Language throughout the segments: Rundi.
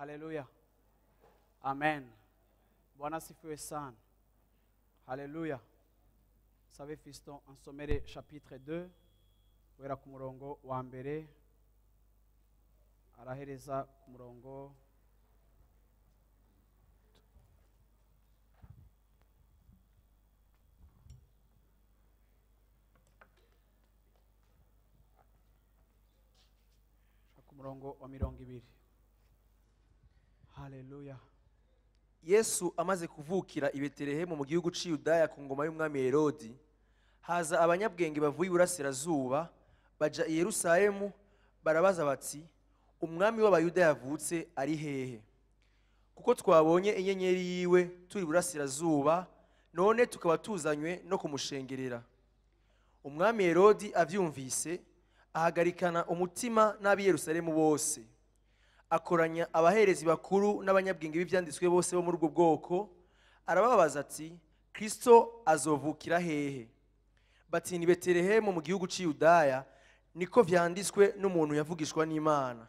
Haleluya. Amen. Bwana asifiwe sana. Haleluya. Sabe fiston ansomere chapitre 2 wera ku murongo wa mbere arahereza ku murongo murongo wa 20. Haleluya. Yesu amaze kuvukira i Betelehemu mu gihugu c'i Yudaya ku ngoma y'umwami Herodi, haza abanyabwenge bavuye iburasirazuba baja i Yerusalemu barabaza bati: umwami w'Abayuda yavutse ari hehe? Kuko twabonye inyenyeri yiwe turi iburasirazuba, none tukaba tuzanywe no kumushengerera. Umwami Herodi avyumvise ahagarikana umutima n'ab'i Yerusalemu bose, akoranya abaherezi bakuru n'abanyabwenge b'ivyanditswe bose bo muri ubwo bwoko, arababaza ati: Kristo azovukira hehe? Bati: ni Betelehemu mu gihugu c'i Yudaya, niko vyanditswe n'umuntu yavugishwa n'Imana,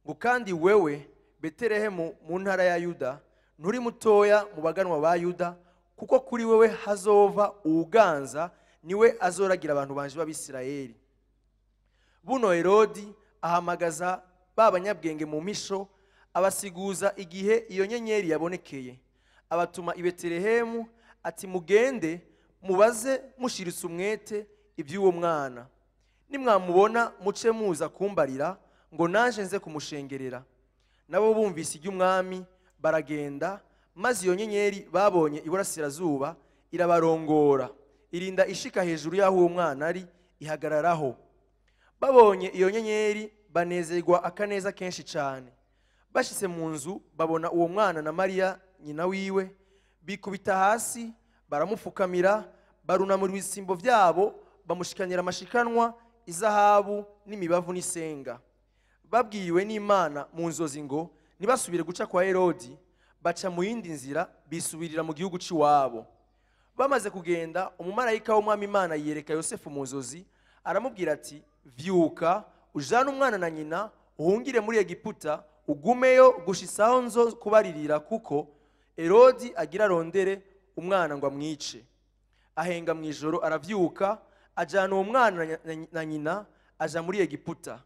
ngo kandi wewe Betelehemu mu ntara ya Yuda nturi mutoya mu baganwa ba Yuda, kuko kuri wewe hazova uwuganza, niwe azoragira abantu banje b'Abisirayeli. Buno Herodi ahamagaza ba banyabwenge mu misho, abasiguza igihe iyo nyenyeri yabonekeye, abatuma i Betelehemu ati: mugende mubaze mushiritse umwete iby'uwo mwana, nimwamubona muce muza kumbarira ngo naje nze kumushengerera. Nabo bumvise iby'umwami baragenda, maze iyo nyenyeri babonye iburasirazuba irabarongora, irinda ishika hejuru y'aho uwo mwana ari, ihagararaho. Babonye iyo nyenyeri banezerwa akaneza kenshi cyane. Bashitse mu nzu babona uwo mwana na Mariya nyina wiwe, bikubita hasi baramufukamira, barunamura ibisimbo byabo, bamushikanira amashikanwa, izahabu n'imibavu n'isenga. Babwiwe n'Imana mu nzozi ngo ntibasubire guca kwa Herodi, baca mu yindi nzira bisubirira mu gihugu c'iwabo. Bamaze kugenda, umumarayika w'Umwami Imana yereka Yosefu mu nzozi, aramubwira ati: vyuka ujane umwana na nyina uhungire muri Egiputa, ugumeyo gushisaho nzo kubaririra, kuko Herodi agira arondere umwana ngo amwice. Ahenga mu ijoro aravyuka, ajana uwo mwana na nyina aja muri Egiputa,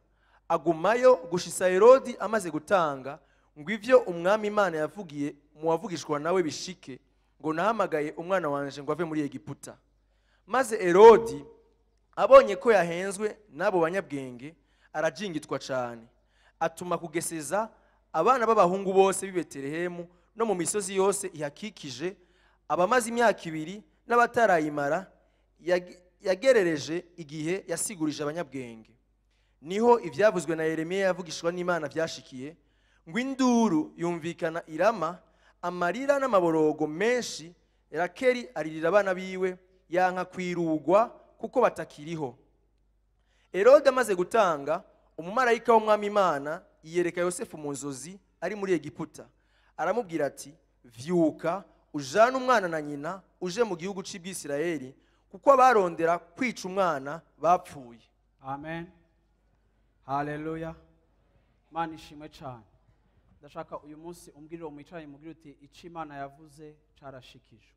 agumayo gushisa Herodi amaze gutanga, ngo ivyo umwami Imana yavugiye mu wavugishwa nawe bishike, ngo nahamagaye umwana wanje ngo ave muri Egiputa. Maze Herodi abonye ko yahenzwe n'abo banyabwenge, arajingitwa cyane, atuma kugeseza abana b'abahungu bose b'i Betelehemu no mu misozi yose ihakikije, abamaze imyaka 2 n'abatarayimara, yagerereje igihe yasigurije abanyabwenge. Niho ivyavuzwe na Yeremiya yavugishwa n'Imana vyashikiye, ngo induru yumvikana irama, amarira n'amaborogo menshi, Rakeli aririra abana biwe, yanka kwirugwa kuko batakiriho. Herode amaze gutanga, umumarayika w'Umwami Imana yiyereka Yosefu mu nzozi ari muri Egiputa, aramubwira ati: vyuka ujane umwana na nyina uje mu gihugu c'Ibwisirayeli, kuko abarondera kwica umwana bapfuye. Amen. Haleluya. Imana ishimwe cyane. Ndashaka uyu munsi umbwirire umwicaranye, umubwire uti: ico Imana yavuze carashikijwe.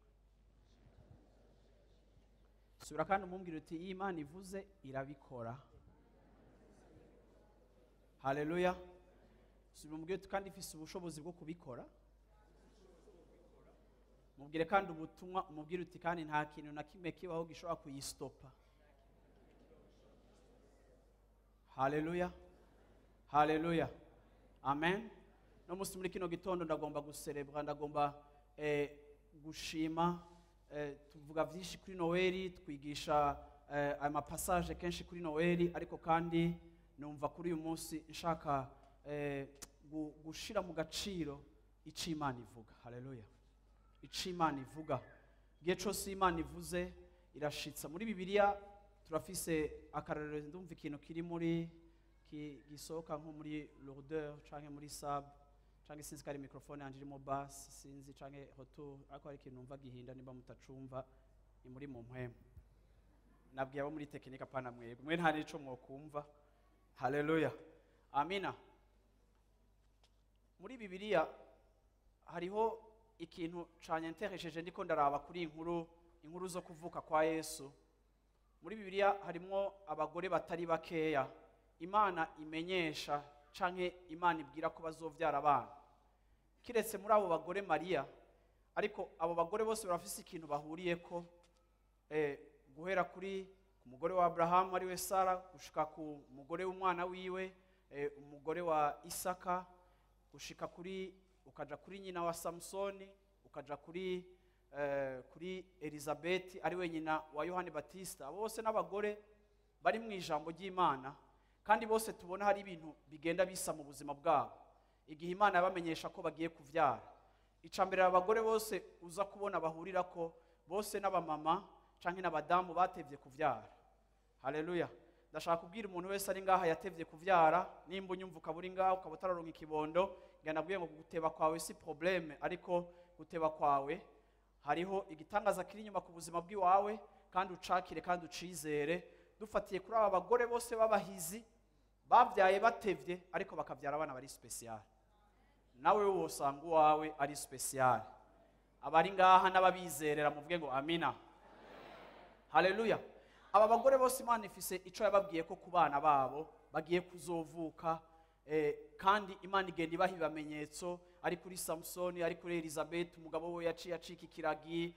Subira kandi umumbwire uti: iyo Imana ivuze irabikora. Haleluya. Subira umubwire uti: kandi ifise ubushobozi bwo kubikora. Mubwire kandi ubutumwa, umubwire uti: kandi nta kintu na kimwe kibaho gishobora kuyistopa. Haleluya. Haleluya. Amen. No musi muri kino gitondo ndagomba guserebra, ndagomba gushima. Tuvuga vyinshi kuri Noeli, twigisha ama passage kenshi kuri Noeli, ariko kandi numva kuri uyu munsi nshaka gushira mu gaciro ico Imana ivuga. Haleluya. Ico Imana ivuga, igihe cose Imana ivuze irashitsa. Muri Bibiliya turafise akarorero, ndumva ikintu kiri muri gisohoka nko muri lourdeur canke muri sab canke sinzi kari microphone yanje irimo bass, sinzi canke retour, ariko hari ikintu numva gihinda, nimba mutacumva ni muri mu mpwemu. Nabwiye abo muri technique, apana mwebwe, mwe nta nico mwokumva. Haleluya. Amina. Muri Bibiliya hariho ikintu canyenteresheje ndiko ndaraba kuri inkuru zo kuvuka kwa Yesu. Muri Bibiliya harimwo abagore batari bakeya Imana imenyesha canke Imana ibwira ko bazovyara abana. Kiretse muri abo bagore Mariya, ariko abo bagore bose barafise ikintu bahuriyeko, guhera kuri ku mugore wa Abrahamu ari we Sara, gushika ku mugore w'umwana wiwe, umugore wa Isaka, gushika kuri ukaja kuri nyina wa Samsoni, ukaja kuri Elizabeth ari we nyina wa Yohani Batista. Abo bose n'abagore bari mu ijambo ry'Imana, kandi bose tubona hari ibintu bigenda bisa mu buzima bwabo igihe Imana yabamenyesha ko bagiye kuvyara. Icambere, abagore bose uza kubona bahurira ko bose n'abamama canke n'abadamu batevye kuvyara. Haleluya. Ndashaka kubwira umuntu wese ari ngaha yatevye kuvyara, nimba unyumva ukaba uri ngaha ukaba utararonka ikibondo, ngira nabwiye ngo guteba kwawe si problème, ariko guteba kwawe hariho igitangaza kiri inyuma ku buzima bw'iwawe, kandi ucakire kandi ucizere. Dufatiye kuri aba bagore bose b'abahizi bavyaye batevye, ariko bakavyara abana bari spécial, nawe wosanga uwawe ari spécial. Abari ngaha n'ababizerera muvuge ngo amina. Haleluya. Aba bagore bose Imana ifise ico yababwiye ko ku bana babo bagiye kuzovuka, kandi Imana igenda ibaha ibamenyetso, ari kuri Samsoni, ari kuri Elizabeth umugabo we yaciye acika ikiragi,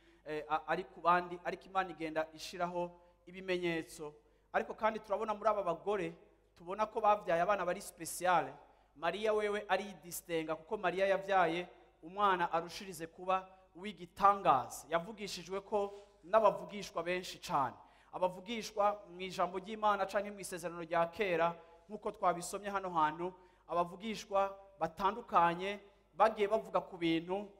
ari ku bandi, ariko Imana igenda ishiraho ibimenyetso. Ariko kandi turabona muri aba bagore tubona ko bavyaye abana bari spécial, Mariya wewe aridistenga, kuko Mariya yavyaye umwana arushirize kuba uw'igitangaza, yavugishijwe ko n'abavugishwa benshi cyane. Abavugishwa mu ijambo ry'Imana canke mu isezerano rya kera, nk'uko twabisomye hano hantu, abavugishwa batandukanye bagiye bavuga ku bintu,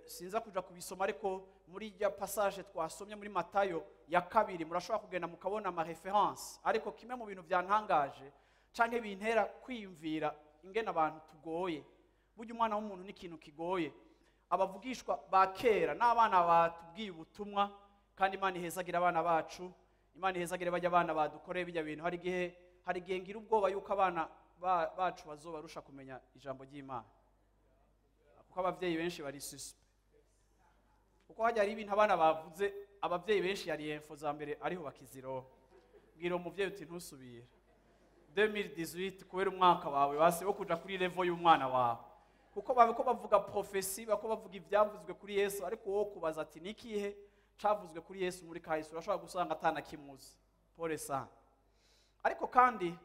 sinza kuja kubisoma, ariko muri rya passage twasomye muri Matayo ya 2 murashobora kugenda mukabona ama références. Ariko kimwe mu bintu byantangaje canke bintera kwiyumvira ingene abantu tugoye, burya umwana w'umuntu ni ikintu kigoye. Abavugishwa ba kera n'abana batubwiye ubutumwa, kandi Imana ihezagira abana bacu, Imana ihezagire bajya abana badukoreye bijya bintu. Hari igihe ngira ubwoba yuko abana bacu bazobarusha kumenya ijambo ry'Imana, kuko abavyeyi benshi bari suspect, kuko hajya hari ibintu abana bavuze abavyeyi benshi yari info za mbere ariho bakiziroha. Bwira umuvyeyi uti ntusubire 2018 kubera umwaka wawe wase wo kuja kuri level y'umwana wawe, kuko babe ko bavuga prophétie, bako bavuga ivyavuzwe kuri Yesu, ariko wowe kubaza ati nikihe cavuzwe kuri Yesu muri kahise, urashobora gusanga atana kimuzi. Pole sana. Ariko kandi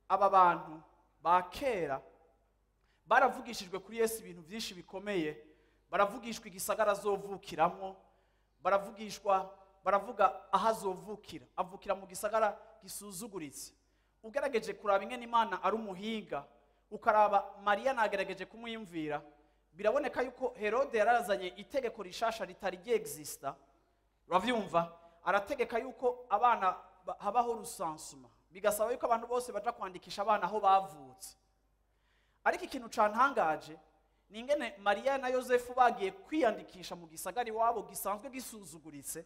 aba bantu ba kera baravugishijwe kuri Yesu ibintu byinshi bikomeye. Baravugishwa igisagara azovukiramwo, baravugishwa, baravuga aho azovukira, avukira mu gisagara gisuzuguritse. Ugerageje kuraba ingene Imana ari umuhinga, ukaraba Mariya nagerageje kumwiyumvira, biraboneka yuko Herode yarazanye itegeko rishasha ritari ryexista. Uravyumva, arategeka yuko abana habaho recensement, bigasaba yuko abantu bose baja kwandikisha abana aho bavutse. Ariko ikintu cantangaje ni ingene Mariya na Yosefu bagiye kwiyandikisha mu gisagara iwabo gisanzwe gisuzuguritse.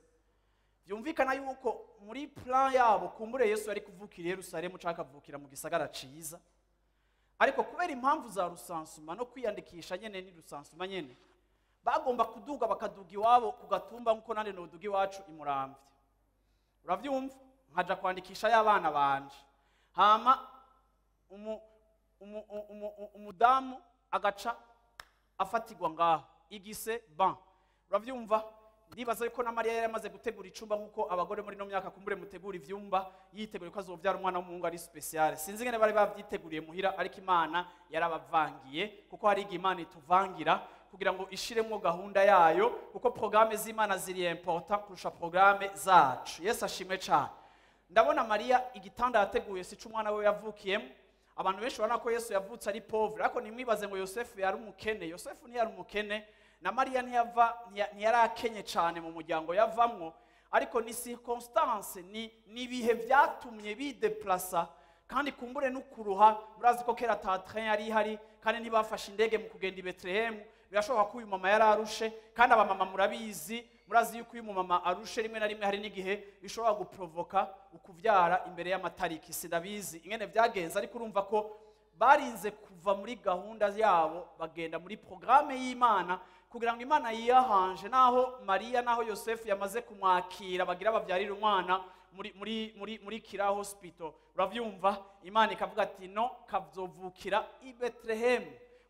Byumvikana yuko muri plan yabo kumbure Yesu yari kuvukira i Yerusalemu canke akavukira mu gisagara ciza, ariko kubera impamvu za recensement no kwiyandikisha nyene, ni recensement nyene, bagomba kuduga, bakaduga iwabo ku gatumba, nkuko nande noduga iwacu imuramvya, uravyumva, nkaja kwandikisha y'abana banje, hama umudamu agaca afatirwa ngaho igise ban. Uravyumva, ndibaza yuko na Mariya yari amaze gutegura icumba, nkuko abagore muri no myaka kumbure mutegura ivyumba, yiteguye ko azovyara umwana w'umuhungu ari spécial. Sinzi ingene bari bavyiteguriye muhira, ariko Imana yarabavangiye, kuko hari igihe Imana ituvangira kugira ngo ishiremwo gahunda yayo, kuko programme z'Imana ziri important kurusha programme zacu. Yesu ashimwe cane. Ndabona Mariya igitanda yateguye si umwana we yavukiyemo. Abantu benshi babona ko Yesu yavutse ari pauvre, ariko ntimwibaze ngo Yosefu yari umukene. Yosefu ntiyari umukene, na Mariya ntiyari akenye cyane mu muryango yavamwo, ariko ni circonstance, ni ibihe byatumye bideplasa, kandi kumbure n'ukuruha. Murazi ko kera ata train yari ihari, kandi ntibafashe indege mu kugenda i Betelehemu. Birashoboka ko uyu mama yari arushe, kandi abamama murabizi, murazi yuko uyu mumama arushe rimwe na rimwe hari n'igihe bishobora guprovoka ukuvyara imbere y'amatariki. Sindabizi ingene vyagenze, ariko urumva ko Barinze kuva muri gahunda yabo, bagenda muri programme y'Imana kugira ngo Imana yiyahanje. Naho Mariya, naho Yosefu yamaze kumwakira, bagira babyarira umwana muri Kira Hospital, uravyumva, Imana ikavuga ati: "No, kazovukira i Bethlehem."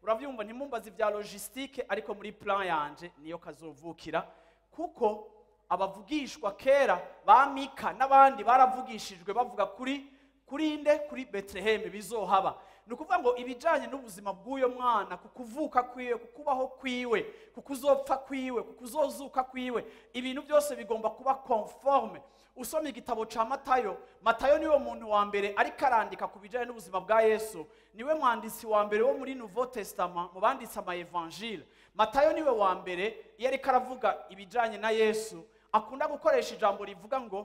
Uravyumva, ntimumbaze ibya logistique, ariko muri plan yanje niyo kazovukira, kuko abavugishwa kera ba Mika n'abandi baravugishijwe bavuga kuri nde? Kuri Bethlehem bizohaba. Ni ukuvuga ngo ibijyanye n'ubuzima bw'uyo mwana, ku kuvuka kwiwe, ku kubaho kwiwe, ku kuzopfa kwiwe, ku kuzozuka kwiwe, ibintu byose bigomba kuba conforme. Usoma igitabo ca Matayo, Matayo niwe muntu wa mbere ariko arandika ku bijyanye n'ubuzima bwa Yesu. Niwe mwanditsi wa mbere wo muri Nouveau Testament mu banditse ama évangile. Matayo niwe wa mbere, iyo ariko aravuga ibijyanye na Yesu, akunda gukoresha ijambo rivuga ngo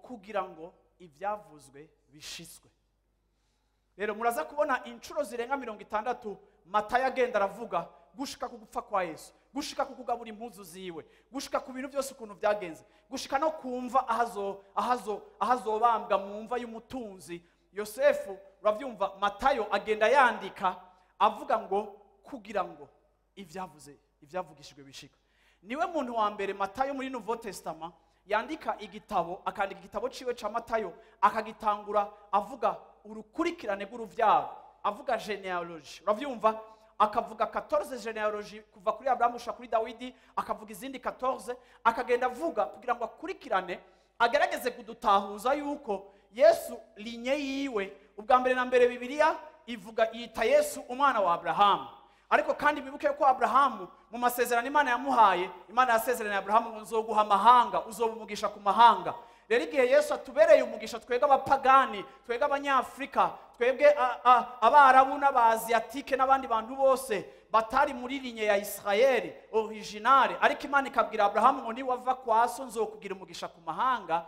kugira ngo ibyavuzwe bishitswe. Rero muraza kubona inshuro zirenga 60 Matayo agenda aravuga gushika ku gupfa kwa Yesu, gushika ku kugabura impuzu ziwe, gushika ku bintu byose ukuntu byagenze, gushika no kumva ahazobambwa mu mva y'umutunzi Yosefu. Uravyumva, Matayo agenda yandika avuga ngo kugira ngo ivyavugishijwe bishika. Niwe muntu wa mbere, Matayo, muri Nouveau Testament yandika igitabo, akandika igitabo ciwe ca Matayo, akagitangura avuga urukurikirane rw'uruvyaro, avuga généalogie. Uravyumva, akavuga 14 généalogie kuva kuri Abrahamu gushika kuri Dawidi, akavuga izindi 14, akagenda avuga kugira ngo akurikirane, agerageze kudutahuza yuko Yesu lignée yiwe. Ubwa mbere na mbere, Bibiliya ivuga, yita Yesu umwana wa Abrahamu. Ariko kandi bibuke ko Abrahamu mu masezerano Imana yamuhaye, Imana yasezeraniye Abrahamu ngo: "Nzoguha amahanga, uzoba umugisha ku mahanga." Rero igihe Yesu atubereye umugisha, twebwe abapagani, twebwe Abanyafurika, twebwe Abarabu n'Abaziyatike n'abandi bantu bose batari muri lignée ya Isirayeli originale, ariko Imana ikabwira Abrahamu ngo: "Niwava kwa so nzokugira umugisha ku mahanga."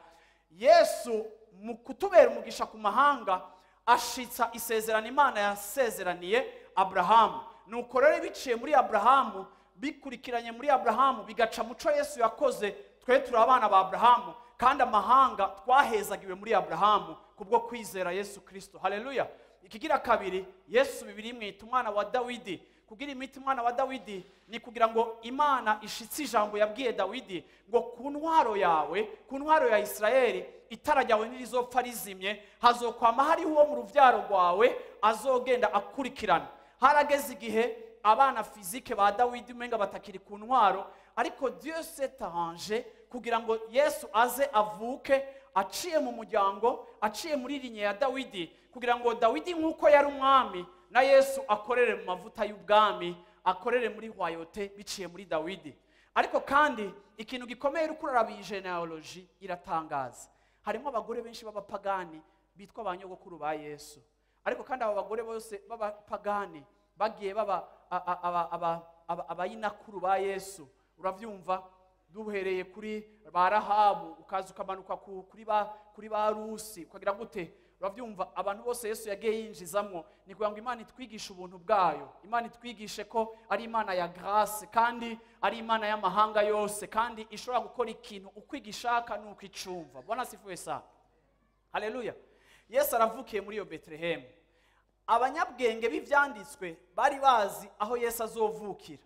Yesu mu kutubera umugisha ku mahanga ashitsa isezerano Imana yasezeraniye Aburahamu. Nuko rero biciye muri Aburahamu, bikurikiranye muri Aburahamu, bigaca muco Yesu yakoze, twe turi abana ba Aburahamu, kandi amahanga twahezagiwe muri Aburahamu kubwo kwizera Yesu Kirisito. Haleluya! Ikigira kabiri, Yesu Bibiliya imwita umwana wa Dawidi. Kugira imiti umwana wa Dawidi ni kugira ngo Imana ishitse ijambo yabwiye Dawidi ngo: "Ku ntwaro yawe, ku ntwaro ya Isirayeli, itara ryawe ntirizopfa rizimye, hazokwama hariho uwo mu rubyaro rwawe azogenda akurikirana." Harageze igihe abana physique ba Dawidi umenga batakiri ku ntwaro, ariko Dieu s'est arrangé kugira ngo Yesu aze avuke aciye mu muryango, aciye muri lignée ya Dawidi, kugira ngo Dawidi nk'uko yari umwami, na Yesu akorere mu mavuta y'ubwami, akorere muri royauté biciye muri Dawidi. Ariko kandi ikintu gikomeye, uriko uraraba iyi généalogie iratangaza. Harimo abagore benshi b'abapagani bitwa ba nyogokuru ba Yesu. Ariko kandi abo bagore bose b'abapagani bagiye baba abayinakuru ba Yesu. Uravyumva, duhereye kuri ba Rahabu, ukaza ukamanuka kuri ba Rusi, ukagira gute. Uravyumva, abantu bose Yesu yagiye yinjizamwo ni kugira ngo Imana itwigishe ubuntu bwayo, Imana itwigishe ko ari Imana ya grâce, kandi ari Imana y'amahanga yose, kandi ishobora gukora ikintu uko igishaka n'uko icumva. Bwana asifiwe sana. Haleluya! Yesu aravukiye muri iyo Betelehemu. Abanyabwenge b'ibyanditswe bari bazi aho Yesu azovukira.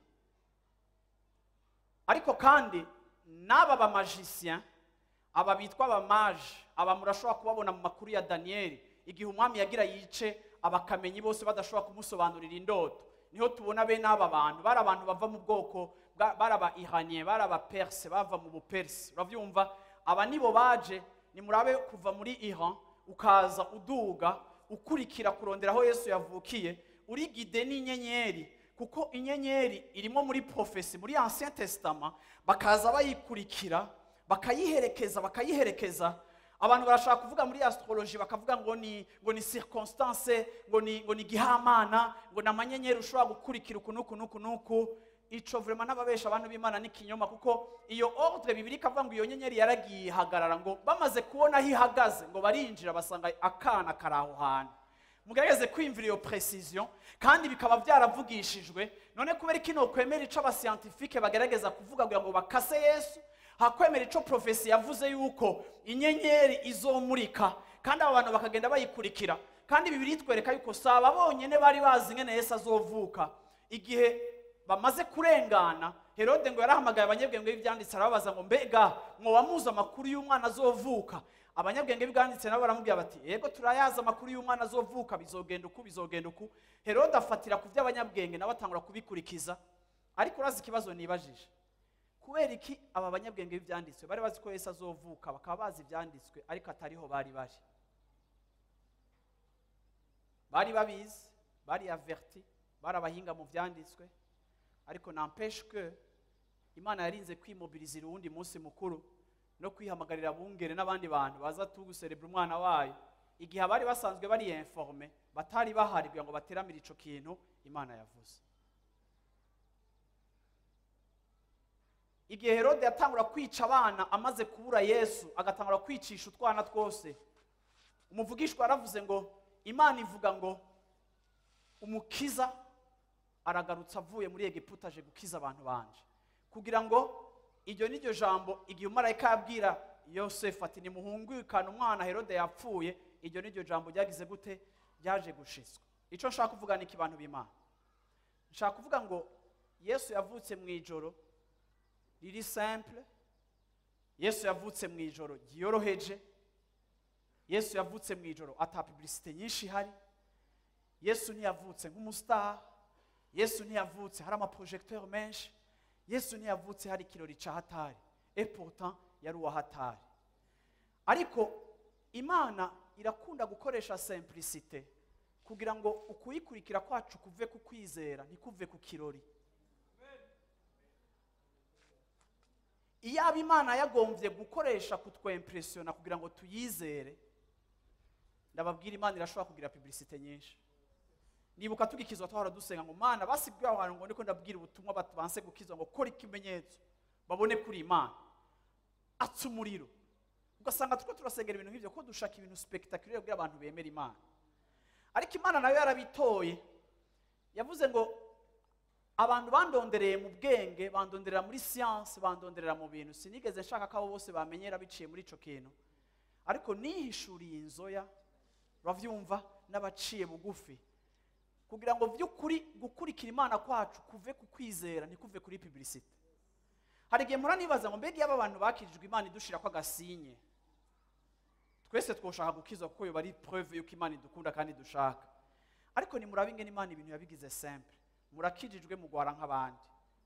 Ariko kandi n'aba ba magiciens, aba bitwa aba mages, aba murashobora kubabona mu makuru ya Daniyeli, igihe umwami yagira yice abakamenyi bose badashobora kumusobanurira indoto, niho tubona bene aba bantu. Bari abantu bava mu bwoko bari aba Iraniens, bari aba Perse, bava mu Bupersi. Urabyumva, aba nibo baje. Nimurabe kuva muri Iran ukaza uduga ukurikira kurondera aho Yesu yavukiye, uri guidé n'inyenyeri, kuko inyenyeri irimo muri prophétie muri Ancien Testament. Bakaza bayikurikira, bakayiherekeza, bakayiherekeza. Abantu barashaka kuvuga muri astrologie, bakavuga ngo ni circonstance, ngo ni gihamana, ngo ni amanyenyeri ushobora gukurikira uku n'uku n'uku n'uku. Ico vraiment n'ababesha abantu b'Imana n'ikinyoma, kuko iyo ordre Bibiliya ikavuga ngo iyo nyenyeri yaragiye ihagarara, ngo bamaze kubona aho ihagaze ngo barinjira, basanga akana kari aho hantu. Mugerageze kwiyumvira iyo précision, kandi bikaba byaravugishijwe. None kubera iki kwemera ico aba scientifiques bagerageza kuvuga kugira ngo bakase Yesu, hakwemera ico prophétie yavuze yuko inyenyeri izomurika, kandi aba bantu bakagenda bayikurikira? Kandi Bibiliya itwereka yuko si aba bonyene bari bazi ingene Yesu azovuka. Igihe bamaze kurengana, Herode ngo yarahamagaye abanyabwenge b'ibyanditse arababaza ngo mbega mwoba muzi amakuru y'umwana azovuka? Abanyabwenge b'ibyanditse nabo baramubwira bati yego turayazi amakuru y'umwana azovuka, bizogenda uku, bizogenda uku. Herode afatira ku by'abanyabwenge nabo atangura kubikurikiza. Ariko urazi ikibazo nibajije, kubera iki aba banyabwenge b'ibyanditswe bari bazi ko Yesu azovuka, bakaba bazi ibyanditswe ariko atariho bari bari? Bari babizi, bari averti, bari abahinga mu byanditswe, ariko n'empêche que Imana yarinze kwimobilizira uwundi munsi mukuru no kwihamagarira abungere n'abandi bantu baza tuguserebra umwana wayo, igihe abari basanzwe bari informe batari bahari kugira ngo bateramire ico kintu Imana yavuze. Igihe Herode yatangura kwica abana amaze kubura Yesu, agatangura kwicisha utwana twose, umuvugishwa yaravuze ngo Imana ivuga ngo umukiza aragarutse avuye muri Egiputa aje gukiza abantu banje. Kugira ngo iryo niryo jambo igihe umumarayika yabwira Yosefu ati nimuhungukane umwana Herode yapfuye, iryo niryo jambo ryagize gute? Ryaje gushitswa. Ico nshaka kuvuga ni iki bantu b'Imana? Nshaka kuvuga ngo Yesu yavutse mu ijoro riri simple, Yesu yavutse mu ijoro ryiyoroheje, Yesu yavutse mu ijoro ata publicité nyinshi ihari, Yesu ntiyavutse nk'umustar, Yesu ntiyavutse hari amaprojecteur menshi, Yesu ntiyavutse hari ikirori ca hatari, et pourtant yari uwa hatari. Ariko Imana irakunda gukoresha simplicité kugira ngo ukuyikurikira kwacu kuve ku kwizera ntikuve ku kirori. Iyaba Imana yagombye gukoresha kutwempressiona kugira ngo tuyizere, ndababwira Imana irashobora kugira publicité nyinshi. Nibuka tugikizwa twahora dusenga ngo Mana basibwe abantu ngo ndiko ndabwira ubutumwa batubanse gukizwa ngo kora ikimenyetso babone kuri Imana, atsa umuriro. Ugasanga tuko turasengera ibintu nk'ivyo ko dushaka ibintu spectaculaire kugira abantu bemera Imana. Ariko Imana nayo yarabitoye, yavuze ngo abantu bandondereye mu bwenge, bandonderera muri science, bandonderera mu bintu, sinigeze nshaka ko abo bose bamenyera biciye muri ico kintu, ariko nihishuriye inzoya, uravyumva, n'abaciye bugufi, kugira ngo vy'ukuri gukurikira Imana kwacu kuve ku kwizera ntikuve kuri publicité. Hari igihe mpora nibaza ngo mbega iyo aba bantu bakirijwe Imana idushira ko agasinye, twese twoshaka gukizwa kuko yoba ari preuve yuko Imana idukunda kandi dushaka. Ariko nimurabe ingene Imana ibintu yabigize simple. Murakijijwe mugwara nk'abandi,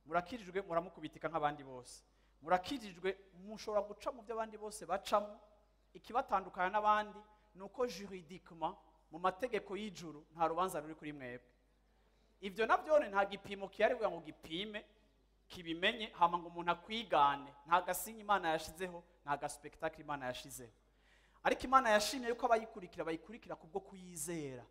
murakijijwe muramukubitika nk'abandi bose, murakijijwe mushobora guca mu byo abandi bose bacamo. Ikibatandukanya n'abandi nuko juridiquement mu mategeko y'ijuru nta rubanza ruri kuri mwebwe. Ivyo navyo nta gipimo kihari kugira ngo gipime kibimenye hama ngo umuntu akwigane. Nta gasinye Imana yashizeho, nta ga spectacle Imana yashizeho. Ariko Imana yashimye yuko abayikurikira bayikurikira kubwo kuyizera.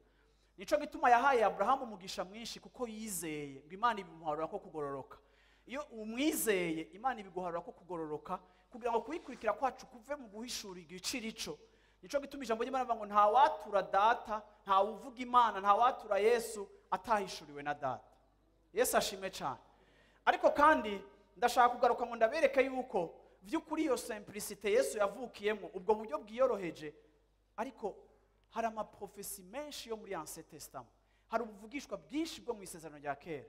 Nico gituma yahaye Abrahamu umugisha mwinshi kuko yizeye ngo Imana ibimuharura ko kugororoka. Iyo umwizeye Imana ibiguharura ko kugororoka, kugira ngo kuyikurikira kwacu kuve mu guhishura igiciro ico. Nico gituma ijambo ry'Imana rivuga ngo nta watura data, nta uvuga Imana, nta watura Yesu atahishuriwe na data. Yesu ashimwe cyane. Ariko kandi ndashaka kugaruka ngo ndabereke yuko vy'ukuri iyo simplicité Yesu yavukiyemo, ubwo buryo bwiyoroheje, ariko hari amaprofesi menshi yo muri Ancien Testament, hari ubuvugishwa bwinshi bwo mu isezerano rya kera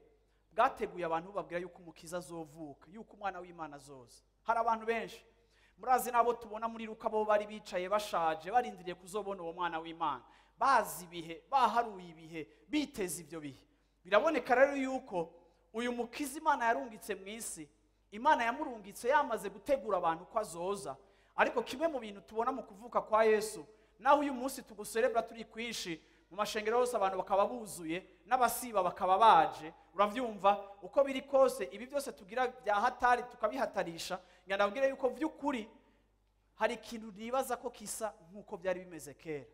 bwateguye abantu babwira yuko umukiza azovuka, yuko umwana w'Imana azoza. Hari abantu benshi murazi nabo tubona muri Luka bo bari bicaye bashaje barindiriye kuzobona uwo mwana w'Imana, bazi ibihe, baharuye ibihe, biteze ivyo bihe. Biraboneka rero yuko uyu mukiza Imana yarungitse mu isi, Imana yamurungitse yamaze gutegura abantu ko azoza. Ariko kimwe mu bintu tubona mu kuvuka kwa Yesu, naho uyu munsi tuguserebra turi kwinshi mu mashengero yose abantu bakaba buzuye n'abasiba bakaba baje, uravyumva uko biri kose ibi byose tugira bya hatari tukabihatarisha. Ndabwire yuko vy'ukuri hari ikintu nibaza ko kisa nkuko byari bimeze kera,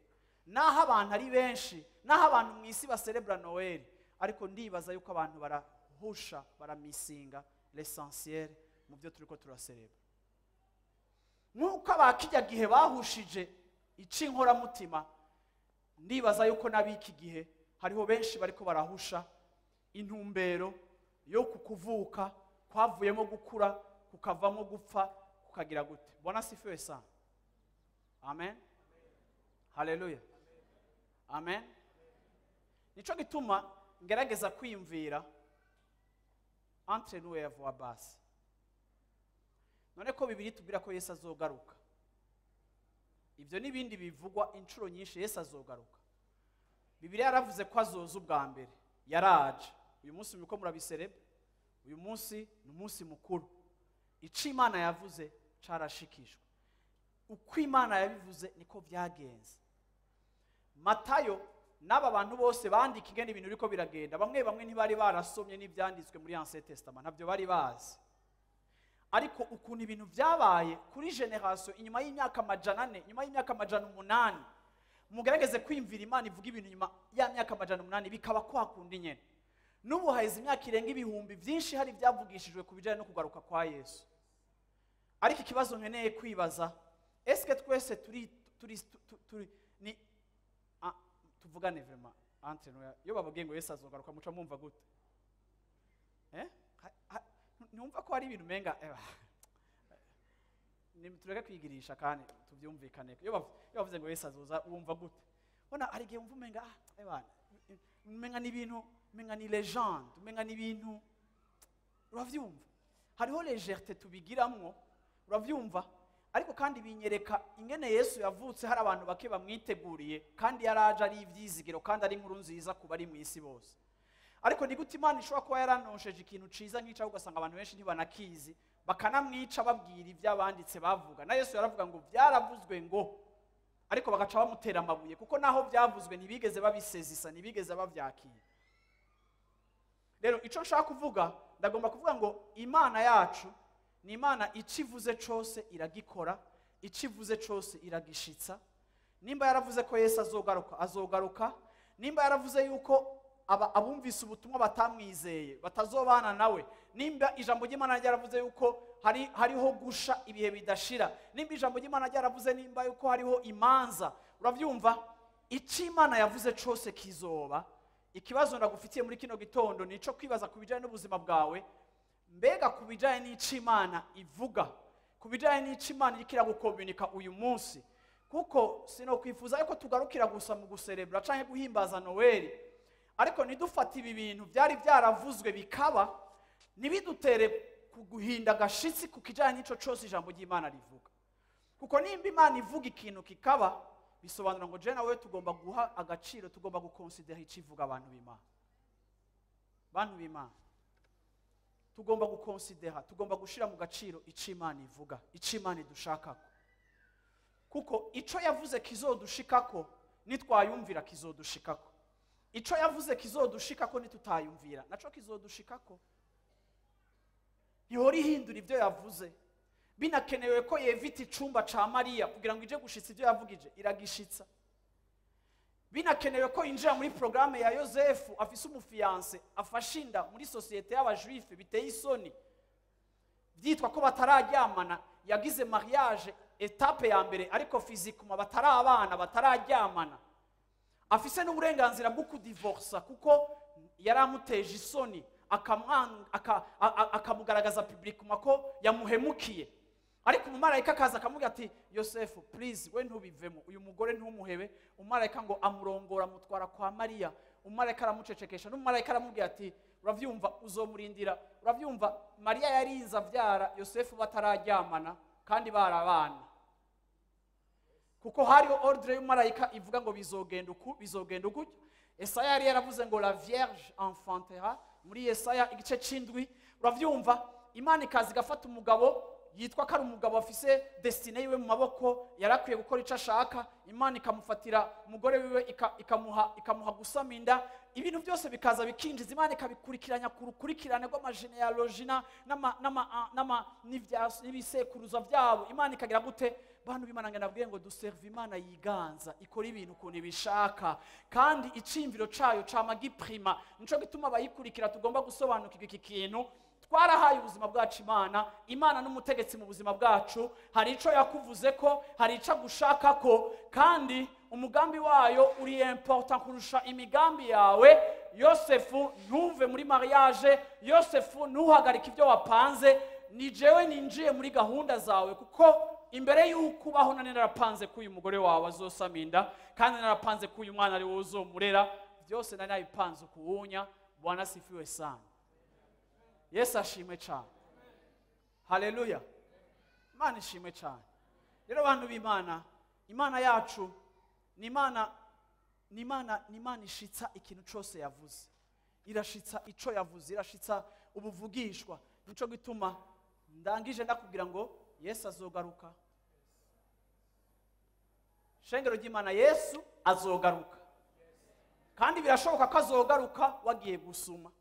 naho abantu ari benshi, naho abantu mu isi baserebra Noel, ariko ndibaza yuko abantu barahusha, baramisinga l'essentiel mu byo turiko turaserebra. Nkuko abakijya gihe bahushije icinkoramutima, ndibaza yuko nabiki gihe hariho benshi bariko barahusha intumbero yo kukuvuka kwavuyemo gukura kukavamo gupfa kukagira gute. Bwana asifiwe sana. Amen. Haleluya. Amen. Nico gituma ngerageza kwiyumvira entre nous et voix basse. None ko Bibiliya itubwira ko Yesu azogaruka, ibyo n'ibindi bivugwa inshuro nyinshi, Yesu azogaruka. Bibiliya yaravuze ko azoza ubwa mbere, yaraje. Uyu munsi muriko murabisereba, uyu munsi ni umunsi mukuru. Ico Imana yavuze carashikijwe, uko Imana yabivuze niko byagenze. Matayo n'aba bantu bose bandika ingene ibintu biriko biragenda, bamwe bamwe ntibari barasomye n'ivyanditswe muri Ancien Testament, ntabyo bari bazi. Ariko ukuntu ibintu byabaye kuri génération inyuma y'imyaka 400, inyuma y'imyaka 800, mugerageze kwiyumvira Imana ivuga ibintu inyuma ya myaka 800 bikaba kwa kundi nyene. N'ubu haheze imyaka irenga ibihumbi byinshi hari ibyavugishijwe ku bijyanye no kugaruka kwa Yesu. Ariko ikibazo nkeneye kwibaza, eske twese turi turi turi ni tuvugane vraiment entre nous, iyo bababwiye ngo Yesu azogaruka muca mwumva gute? Ntumva ko hari ibintu umenga tureke kwigirisha kandi tubyumvikane. Iyo bavuze ngo Yesu azoza, wumva gute? Bona hari igihe wumva umenga umenga ni ibintu, umenga ni légende, umenga ni ibintu, uravyumva? Hariho légèreté tubigiramwo, uravyumva? Ariko kandi binyereka ingene Yesu yavutse hari abantu bake bamwiteguriye, kandi yaraje ari ivyizigiro kandi ari inkuru nziza ku bari mu isi bose. Ariko ni gute Imana ishobora kuba yaranosheje ikintu ciza nk'ico, ugasanga abantu benshi ntibanakizi, bakanamwica babwira ibyo abanditse bavuga? Na Yesu yaravuga ngo byaravuzwe ngo, ariko bagaca bamutera amabuye, kuko naho byavuzwe ntibigeze babisezisa, ntibigeze bavyakira. Rero ico nshaka kuvuga, ndagomba kuvuga ngo Imana yacu ni Imana icivuze cose iragikora, icivuze cose iragishitsa. Nimba yaravuze ko Yesu azogaruka, azogaruka. Nimba yaravuze yuko abumvise ubutumwa batamwizeye batazobana nawe, nimba ijambo ry'Imana ryaravuze yuko hariho gusha ibihe bidashira, nimba ijambo ry'Imana ryaravuze nimba yuko hariho imanza, uravyumva? Ico Imana yavuze cose kizoba. Ikibazo ndagufitiye muri kino gitondo nico kwibaza ku bijanye n'ubuzima bwawe. Mbega ku bijanye n'ico Imana ivuga, ku bijanye n'ico Imana iriko iragukomunika uyu munsi? Kuko sinokwifuza yuko tugarukira gusa mu guserebura canke guhimbaza Noel, ariko ntidufate ibi bintu byari byaravuzwe bikaba, ntibidutere kuguhinda agashitsi ku kijanye n'ico cose ijambo ry'Imana rivuga. Kuko nimba Imana ivuga ikintu kikaba, bisobanura ngo je nawe tugomba guha agaciro, tugomba gukonsidera ico ivuga. Abantu b'Imana, bantu b'Imana, tugomba gukonsidera, tugomba gushira mu gaciro ico Imana ivuga, ico Imana idushakako. Kuko ico yavuze kizodushikako nitwayumvira kizodushikako, ico yavuze kizodushikako nitutayumvira naco kizodushikako. Ntihora ihindura ibyo yavuze. Binakenewe ko yevita icumba ca Mariya kugira ngo ije gushitsa ibyo yavugije, iragishitsa. Binakenewe ko yinjira muri programme ya Yosefu afise umu fiancé afashe inda muri société y'abajuife biteye isoni, byitwa ko batararyamana, yagize mariage étape ya mbere ariko physiquement batarabana, batararyamana, afise n'uburenganzira bwo kudivorsa kuko yaramuteje isoni, akamugaragaza publiquement ko yamuhemukiye. Ariko umumarayika akaza akamubwira ati: "Yosefu, please, we ntubivemo, uyu mugore ntumuhebe." Umumarayika ngo amurongora, amutwara kwa Mariya. Umumarayika aramucecekesha, n'umumarayika aramubwira ati: "Uravyumva, uzomurindira." Uravyumva, Mariya yarinze avyara Yosefu batararyamana kandi barabana, kuko hariho ordre y'umumarayika ivuga ngo bizogenda uku, bizogenda uku. Esaya yari yaravuze ngo "la vierge enfantera", muri Yesaya igice c'indwi. Uravyumva, Imana ikaza igafata umugabo yitwa ko ari umugabo afise destinée yiwe mu maboko, yarakwiye gukora icyo ashaka, Imana ikamufatira umugore wiwe, ikamuha gusama inda, ibintu byose bikaza bikinjiza, Imana ikabikurikiranya ku rukurikirane rw'ama généalogie n'ibisekuruza byabo. Imana ikagira gute? Bantu b'Imana, ngo nabwiye ngo duserve Imana yiganza, ikora ibintu ukuntu ibishaka, kandi iciyumviro cayo cama giprima. Nico gituma abayikurikira tugomba gusobanukirwa iki kintu. Twarahaye ubuzima bwacu Imana, Imana n'umutegetsi mu buzima bwacu. Hari ico yakuvuze ko, hari ico agushaka ko, kandi umugambi wayo uri important kurusha imigambi yawe. Yosefu, ntuve muri mariage. Yosefu, ntuhagarike ibyo wapanze. Ni jewe ninjiye muri gahunda zawe kuko Imbere y'uko ubaho nari narapanze ko uyu mugore wawe azosama inda, kandi narapanze ko uyu mwana ari wowe uzomurera. Byose nari nabipanze ukuwunya. Bwana sifiwe sana. Yesu ashimwe cyane. Haleluya. Imana ishimwe cyane. Rero bantu b'Imana, Imana yacu ni Imana, ni Imana, ni Imana ishitsa ikintu cyose yavuze. Irashitsa ico yavuze, irashitsa ubuvugishwa. Nico gituma ndangije ndakubwira ngo Yesu azogaruka. Shengero ry'Imana, Yesu azogaruka. Kandi birashoboka ko azogaruka wagiye gusuma.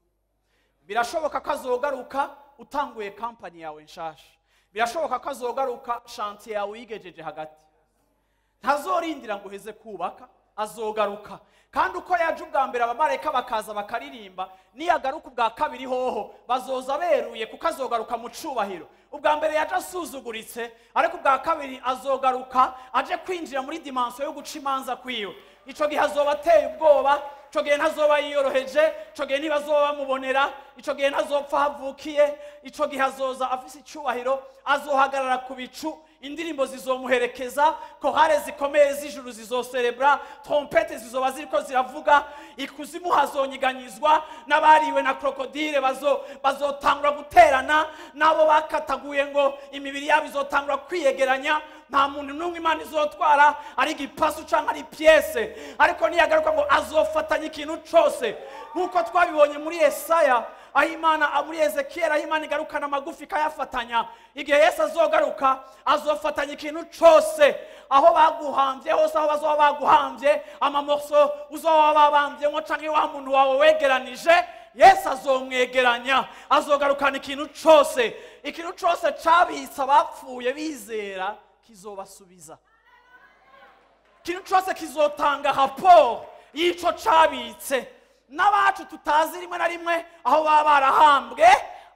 Birashoboka ko azogaruka utanguye company yawe nshasha. Birashoboka ko azogaruka chantier yawe yigejeje hagati. Ntazorindira ngo uheze kubaka, azogaruka. Kandi uko yaje ubwa mbere abamarayika bakaza bakaririmba, niyagaruka ubwa kabiri hoho bazoza beruye, kuko azogaruka mu cubahiro. Ubwa mbere yaje asuzuguritse, ariko ubwa kabiri azogaruka aje kwinjira muri dimension yo guca imanza kwiwe. Ico gihe azoba ateye ubwoba, ico gihe ntazoba yiyoroheje, ico gihe ntibazoba bamubonera, ico gihe ntazopfa havukiye, ico gihe azoza afise icubahiro, azohagarara ku bicu, indirimbo zizomuherekeza, korale zikomeye z'ijuru zizoserebra, trompete zizoba ziriko ziravuga, ikuzimu hazonyiganyizwa, n'abariwe na krokodile bazotangura guterana, n'abo bakataguye ngo imibiri yabo izotangura kwiyegeranya. Nta muntu n'umwe Imana izotwara ari igipasu canke ari pièce, ariko niyagaruka ngo azofatanya ikintu cose, nk'uko twabibonye muri Yesaya, aho Imana, muri Ezekiel, aho Imana igarukana amagufi ikayafatanya. Igihe Yesu azogaruka azofatanya ikintu cose, aho baguhamvye hose, aho bazoba baguhamvye, amamorso uzoba babamvyemwo canke wa muntu wawe wegeranije, Yesu azomwegeranya, azogarukana ikintu cose. Ikintu cose cabitse abapfuye bizera kizobasubiza. Ikintu cose kizotanga rapport y'ico cabitse. N'abacu tutazi rimwe na rimwe aho baba barahambwe,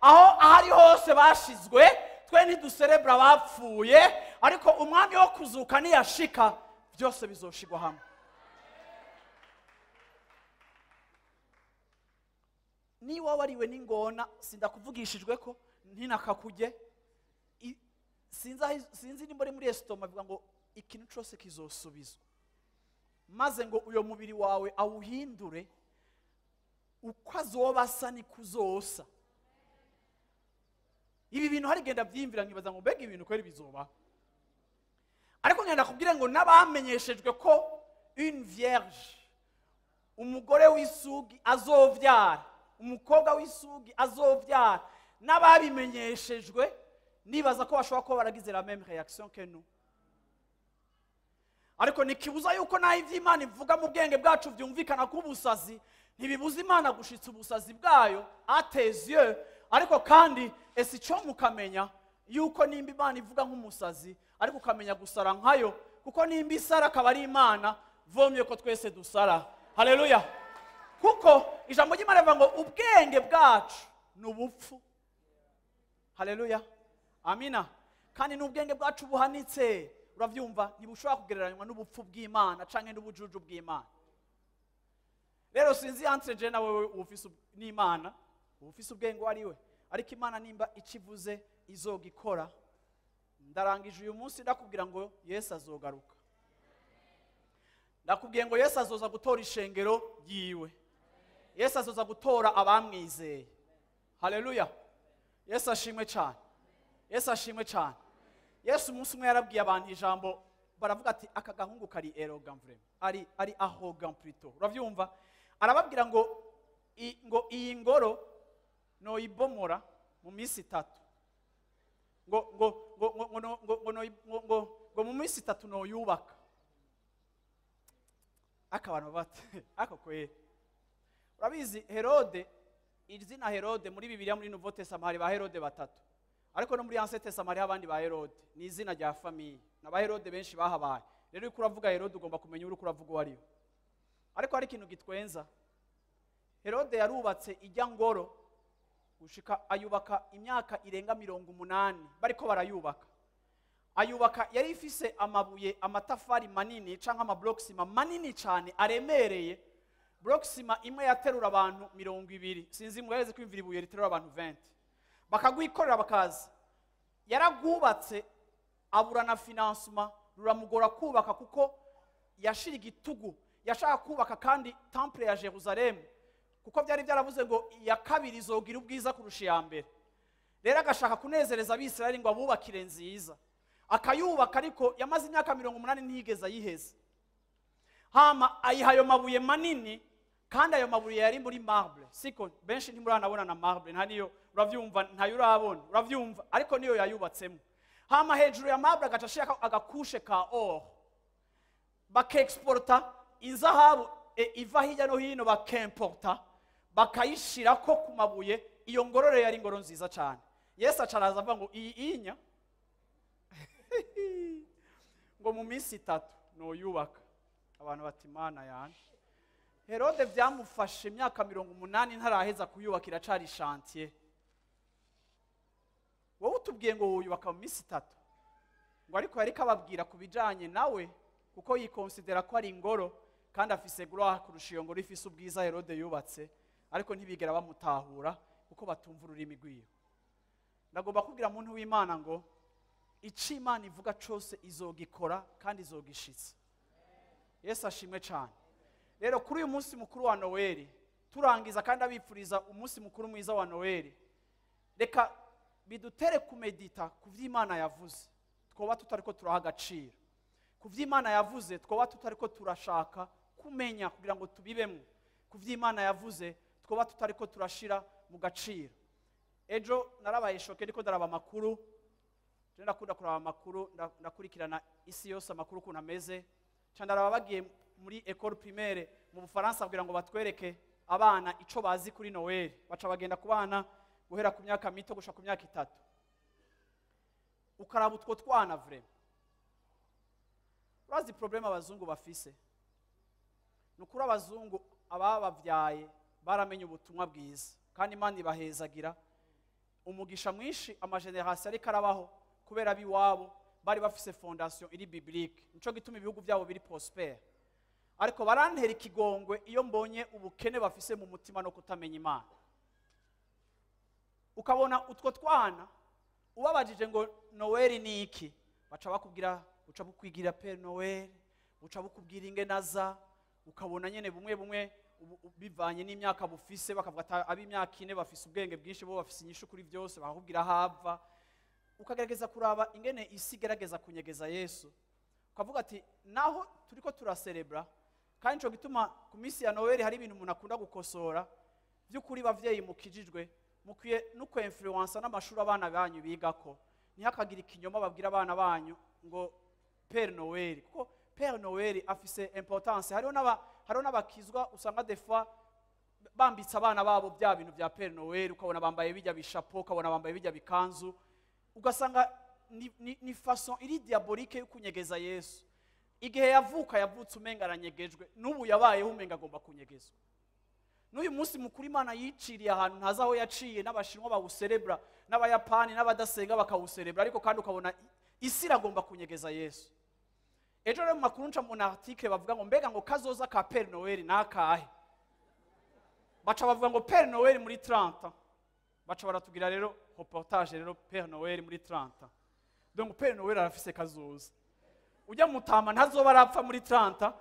aho ahari hose bashizwe, twe ntiduserebra abapfuye, ariko umwami wo kuzuka niyashika byose bizoshigwa hamwe. Niba wariwe n'ingona, sindakuvugishijwe ko ntinakakujye, sinzi nimba ari muri estoma, bivuga ngo ikintu cyose kizosubizwa, maze ngo uyo mubiri wawe awuhindure uko azoba asa niko uzosa. Ibi bintu hari genda byiyumvira nkibaza ngo mbega ibintu kweri bizoba. Ariko ngenda kubwira ngo n'abamenyeshejwe ko une vierge, umugore w'isugi azovyara, umukobwa w'isugi azovyara, n'ababimenyeshejwe nibaza ko bashobora kuba baragize la même réaction que nous. Ariko nikibuza yuko naho ivy'Imana ivuga mu bwenge bwacu vyumvikana ko ubusazi, ntibibuza Imana gushitsa ubusazi bwayo à tes yeux. Ariko kandi ese ico mukamenya yuko nimba Imana ivuga nk'umusazi, ariko ukamenya gusara nkayo, kuko nimba isara akaba ari Imana, vomye ko twese dusara. Haleluya. Kuko ijambo ry'Imana rivuga ngo ubwenge bwacu ni ubupfu. Haleluya. Amina. Kandi n'ubwenge bwacu buhanitse, uravyumva, ntibushobora kugereranywa n'ubupfu bw'Imana canke n'ubujuju bw'Imana. Rero sinzi entre je na wewe ufise n'Imana, ufise ubwenge ari we, ariko Imana nimba ikivuze izogikora. Ndarangije uyu munsi ndakubwira ngo Yesu azogaruka. Ndakubwiye ngo Yesu azoza gutora ishengero ryiwe. Yesu azoza gutora abamwizeye. Haleluya. Yesu ashimwe cyane. Yesu ashimwe cyane. Yesu umunsi umwe yarabwiye abantu ijambo, baravuga ati aka gahungu kari arrogant vraiment, ari arrogant plutôt. Uravyumva? Arababwira ngo ngo iyi ngoro noyibomora mu minsi itatu. Ngo ngo ngo ngo ngo ngo ngo ngo ngo ngo mu minsi itatu noyubaka. Akabantu bati ako kwe. Urabizi Herode, izina Herode muri Bibiliya muri Nouveau Testament hari ba Herode batatu. Ariko no muri Ancien Testament hari abandi ba Herode, ni izina rya famille. Na ba Herode benshi bahabaye. Rero uko uravuga Herode ugomba kumenya uri kuravuga uwo ari we. Ariko hari ikintu gitwenza. Herode yarubatse ijya ngoro gushika ayubaka imyaka irenga 80 bariko barayubaka. Ayubaka yari ifise amabuye, amatafari manini canke ama blocks manini cyane aremereye. Block sima imwe yaterura abantu 20, sinzi mweze kwimvira ibuye riterura abantu 20. Bakagwikorera bakaza. Yaragwubatse Abura na financement, ruramugora kubaka kuko yashira igitugu, yashaka kubaka kandi temple ya Jerusalem, kuko byari byaravuze ngo iya kabiri izogira ubwiza kurusha iya mbere. Rero agashaka kunezereza Abisirayeli ngo abubakire nziza, akayubaka, ariko yamaze imyaka 80 ntiyigeze ayiheza. Hama ayiha ayo mabuye manini, kandi ayo mabuye yari muri marble. Siko benshi ntimuranabona na marble, nta niyo uravyumva, ntayo urabona, uravyumva, ariko niyo yayubatsemo. Hama hejuru ya marble agaca ashirako agakushe ka or, bakexporta inzahabu iva hirya no hino, bakemporta bakayishirako ku mabuye. Iyo ngorore yari ingoro nziza cyane. Yesu acaraza avuga ngo iyi inya ngo mu minsi 3 noyubaka. Abantu bati Mana yanje, Herode byamufashe imyaka 80 ntaraheza kuyubaka, iracari chantier. Wowe utubwiye ngo wuyubaka mu minsi 3, ngo ariko yariko ababwira ku bijanye nawe, kuko yikonsidera ko ari ingoro kandi afise gloire kurusha iyo ngoro ifise ubwiza Herode yubatse, ariko ntibigera bamutahura kuko batumva ururimi rwiwe. Ndagomba kubwira muntu w'Imana ngo ico Imana ivuga cose izogikora kandi izogishitsa. Yesu ashimwe cyane. Rero kuri uyu munsi mukuru wa Noeli turangiza kandi abipfuriza umunsi mukuru mwiza wa Noeli, reka bidutere kumedita ku vy'Imana yavuze, twoba tutariko turaha agaciro ku vy'Imana yavuze, twoba tutariko turashaka kumenya kugira ngo tubibemo ku vy'Imana yavuze, twoba tutariko turashira mu gaciro. Ejo narabaye choqué ndiko ndaraba amakuru. Je ndakunda kuraba amakuru, ndakurikirana isi yose amakuru ukuntu ameze. Ca ndaraba bagiye muri école primaire mu Bufaransa kugira ngo batwereke abana ico bazi kuri Noel. Baca bagenda ku bana guhera ku myaka mito gushika ku myaka 3. Ukaraba utwo twana vraiment. Urazi problème abazungu bafise? Nukuri abazungu ababavyaye baramenye ubutumwa bwiza, kandi Imana ibahezagira umugisha mwinshi. Amageneration ariko arabaho kubera abiwabo bari bafise fondation iri biblique, nico gituma ibihugu byabo biri prospère. Ariko barantera ikigongwe iyo mbonye ubukene bafise mu mutima no kutamenya Imana. Ukabona utwo twana ubabajije ngo Noel ni iki, baca bakubwira, uca bukwigira Père Noel, uca bukubwira ingenaza. Ukabona nyene bumwe bumwe bivanye n'imyaka bufise, bakavuga ati ab'imyaka 4 bafise ubwenge bwinshi, bo bafise inyishu kuri byose, bakakubwira hava. Ukagerageza kuraba ingene isi igerageza kunyegeza Yesu, ukavuga ati naho turiko turaserebra. Kandi nico gituma ku minsi ya Noel hari ibintu umuntu akunda gukosora. By'ukuri bavyeyi mukijijwe mukwiye no kwinfluensa n'amashuri abana banyu bigako, ntihakagire ikinyoma babwira abana banyu ngo Père Noel, kuko Père Noel afise importance. Hariho n'abakizwa usanga des fois bambitse abana babo bya bintu bya Père Noel, ukabona bambaye bijya bishapo, ukabona bambaye bijya bikanzu, ugasanga ni façon iri diabolique yo kunyegeza Yesu. Igihe yavuka yavutse umenga aranyegejwe, n'ubu yabayeho umenga agomba kunyegezwa. N'uyu munsi mukuru Imana yiciriye ahantu ntazi aho yaciye, n'Abashinwa bawuserebra, n'Abayapani n'abadasenga bakawuserebra, ariko kandi ukabona isi iragomba kunyegeza Yesu. Ejo rero mu makuru nca mu article bavuga ngo mbega ngo kazoza ka Père Noel nakahe? Baca bavuga ngo Père Noel muri 30. Baca baratugira rero reportage rero Père Noel muri 30. Donc Père Noel arafise kazoza. Ujya mutama ntazoba arapfa muri 30,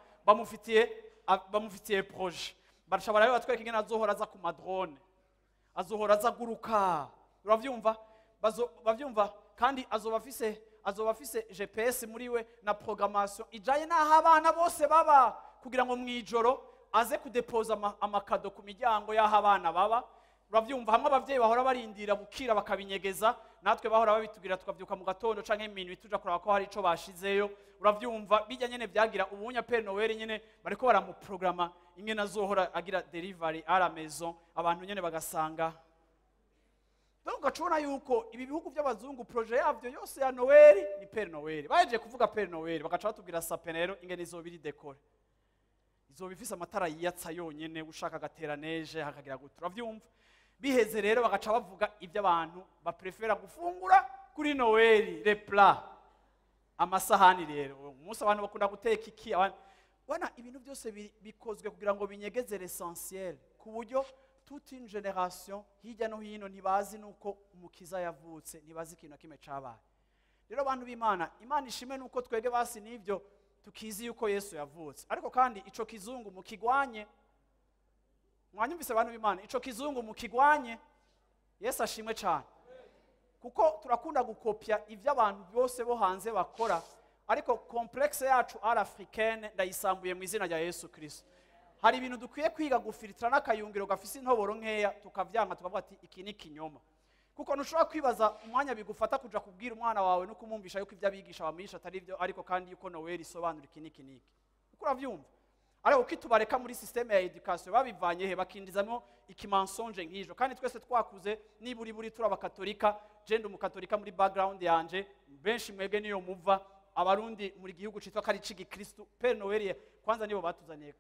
bamufitiye projet. Baca barareba batwereka ingene azohora aza ku madrone, azohora aza guruka. Uravyumva? Bavyumva kandi azoba afise GPS muri we na programmation ijaye n'aho abana bose baba, kugira ngo mwijoro aze kudepoza amakado ku miryango y'aho abana baba. Uravyumva? Hamwe abavyeyi bahora barindira bukira bakabinyegeza, natwe bahora babitubwira tukavyuka mu gatondo canke minuit tuja kuraba ko hari ico bashizeyo. Uravyumva? Bijya nyene vyagira ubunya Père Noel nyene bariko baramuprograma ingene azohora agira delivery à la maison, abantu nyene bagasanga. Donc ugacubona yuko ibi bihugu by'abazungu projet yavyo yose ya Noel ni Père Noel. Baje kuvuga Père Noel bagaca batubwira sapin rero ingene izoba iri décorée, izoba ifise amatara yiyatsa yonyene, ushaka agatera neige hakagira gute. Uravyumva? Biheze rero bagaca bavuga ibyo abantu baprefera gufungura kuri Noel, les plats, amasahani. Rero umunsi abantu bakunda guteka iki, abantu wana ibintu byose bikozwe kugira ngo binyegeze l'essentiel, ku buryo toute une génération hirya no hino ntibazi nuko umukiza yavutse, ntibazi ikintu na kimwe cabaye. Rero abantu b'Imana, Imana ishimwe nuko twege basi n'ivyo tukizi yuko Yesu yavutse. Ariko kandi ico kizungu mukigwanye. Mwanyumvise abantu b'Imana, ico kizungu mukigwanye. Yesu ashimwe cyane. Kuko turakunda gukopya ivyo abantu bose bo hanze bakora, ariko complexe yacu à l'africaine ndayisambuye mu izina rya Yesu Kristo. Hari ibintu dukwiye kwiga gufiltra n'akayungiro gafise intoboro nkeya, tukavyanka tukavuga ati iki ni kinyoma. Kuko ntushobora kwibaza umwanya bigufata kuja kubwira umwana wawe no kumwumvisha yuko ivyo abigisha bamwisha atari byo, ariko kandi yuko Noel isobanura iki n'iki n'iki. Uko uravyumva? Ariko ukitubareka muri systeme ya education babivanye he, bakindizamo ikimensonge nk'ijo. Kandi twese twakuze niburi buri turi abakatolika, je ndi umukatolika muri background yanje, benshi mwebwe niyo muva, abarundi muri gihugu citwa kari c'igikristo. Père Noel kwanza nibo batuzaniye,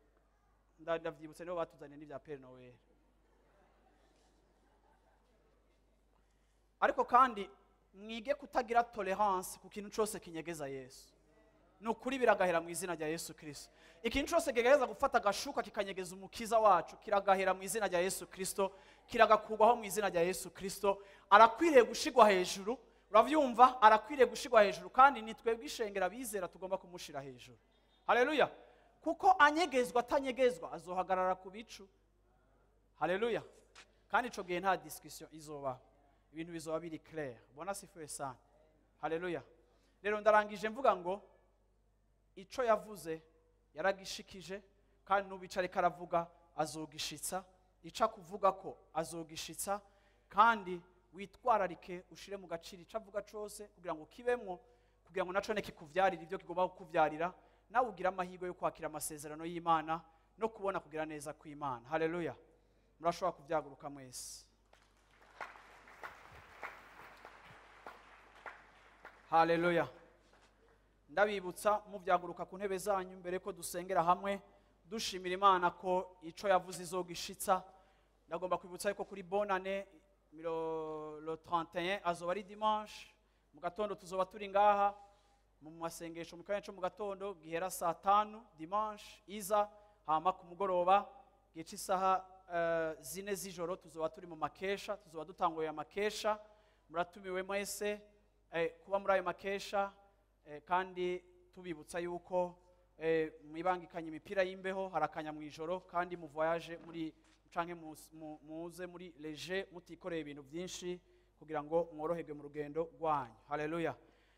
ndavyibutse nibo batuzaniye n'ivya Père Noel. Ariko kandi mwige kutagira tolerance ku kintu cyose kinyegeza Yesu. Nukuri biragahera mu izina rya Yesu Kristo. Ikintu cyose kigerageza gufata agashuka kikanyegeza umukiza wacu kiragahera mu izina rya Yesu Kristo, kiragakurwaho mu izina rya Yesu Kristo. Arakwiriye gushigwa hejuru, uravyumva? Arakwiriye gushigwa hejuru, kandi ni twebwe ishengera bizera tugomba kumushira hejuru. Haleluya. Kuko anyegezwa atanyegezwa azohagarara ku bicu. Haleluya. Kandi ico gihe nta discussion izoba, ibintu bizoba biri clair. Bwana sifiwe sana. Haleluya. Rero ndarangije mvuga ngo ico yavuze yaragishikije, kandi n'ubicare karavuga azogishitsa, ica kuvuga ko azogishitsa. Kandi witwararike ushire mu gaciro ico avuga cose kugira ngo kibemwo, kugira ngo naco ne kikuvyarira ibyo kigomba kukuvyarira, nawe ugira amahirwe yo kwakira amasezerano y'Imana no kubona kugira neza kw'Imana. Haleluya. Murashobora kuvyaguruka mwese. Haleluya. Ndabibutsa muvyaguruka ku ntebe zanyu mbere ko dusengera hamwe dushimira Imana ko ico yavuze izogishitsa. Ndagomba kwibutsa yuko kuri bonane le 31 azoba ari dimanche mu gatondo, tuzoba turi ngaha mu masengesho mu kanya cyo mu gatondo gihera saa 5 dimanche iza, hama ku mugoroba gice isaha 4 z'ijoro tuzoba turi mu makesha, tuzoba dutanguye amakesha. Muratumiwe mwese kuba muri ayo makesha, kandi tubibutsa yuko mwibangikanye imipira y'imbeho, harakanya mu ijoro, kandi mu voyage muri canke muze muri léger mutikoreye ibintu byinshi kugira ngo mworoherwe mu rugendo rwanyu. Haleluya.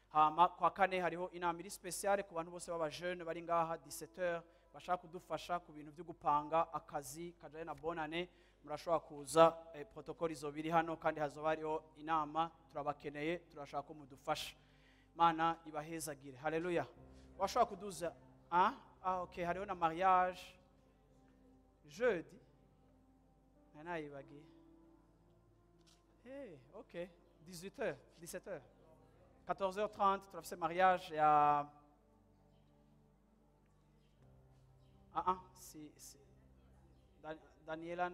Hama kwa kane hariho inama iri spéciale ku bantu bose baba jeune bari ngaha 17h bashaka kudufasha ku bintu byo gupanga akazi kajanye na bonane. Murashobora kuza, protocole izobiri hano, kandi hazoba hariho inama, turabakeneye, turashaka ko mudufasha. Mana ibahezagire. Haleluya. Washobora kuduza? Ah, okay, hariho na mariage jeudi. Nanayibagiye. Hey, okay, 18h, 17h. 14h30 turafise mariage ya si Daniela